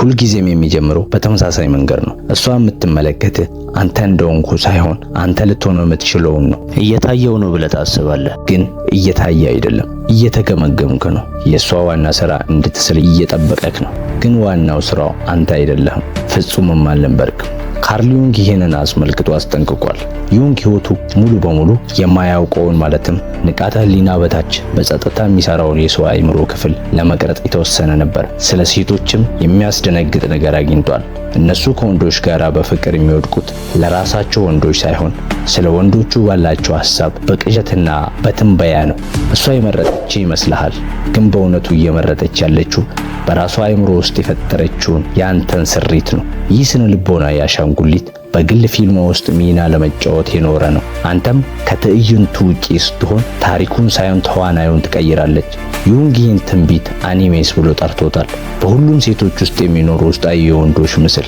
ሁልጊዜም የሚጀምረው በተመሳሳይ መንገድ ነው። እሷ የምትመለከትህ አንተ እንደሆንኩ ሳይሆን አንተ ልትሆነው የምትችለውን ነው። እየታየው ነው ብለህ ታስባለህ፣ ግን እየታየ አይደለም፣ እየተገመገምክ ነው። የእሷ ዋና ስራ እንድትስል እየጠበቀክ ነው። ግን ዋናው ስራው አንተ አይደለህም፣ ፍጹምም አልነበርክም። ካርል ዩንግ ይህንን አስመልክቶ አስጠንቅቋል። ዩንግ ህይወቱ ሙሉ በሙሉ የማያውቀውን፣ ማለትም ንቃተ ህሊና በታች በጸጥታ የሚሰራውን የሰው አእምሮ ክፍል ለመቅረጽ የተወሰነ ነበር። ስለ ሴቶችም የሚያስደነግጥ ነገር አግኝቷል። እነሱ ከወንዶች ጋር በፍቅር የሚወድቁት ለራሳቸው ወንዶች ሳይሆን ስለ ወንዶቹ ባላቸው ሐሳብ በቅዠትና በትንበያ ነው። እሷ የመረጠች ይመስልሃል፣ ግን በእውነቱ እየመረጠች ያለችው በራሷ አእምሮ ውስጥ የፈጠረችውን የአንተን ስሪት ነው። ይህ ስነ ልቦና የአሻንጉሊት በግል ፊልም ውስጥ ሚና ለመጫወት የኖረ ነው። አንተም ከትዕይንቱ ውጪ ስትሆን ታሪኩን ሳይሆን ተዋናዩን ትቀይራለች። ዩንግ ይህን ትንቢት animus ብሎ ጠርቶታል። በሁሉም ሴቶች ውስጥ የሚኖሩ ውስጣዊ የወንዶች ምስል።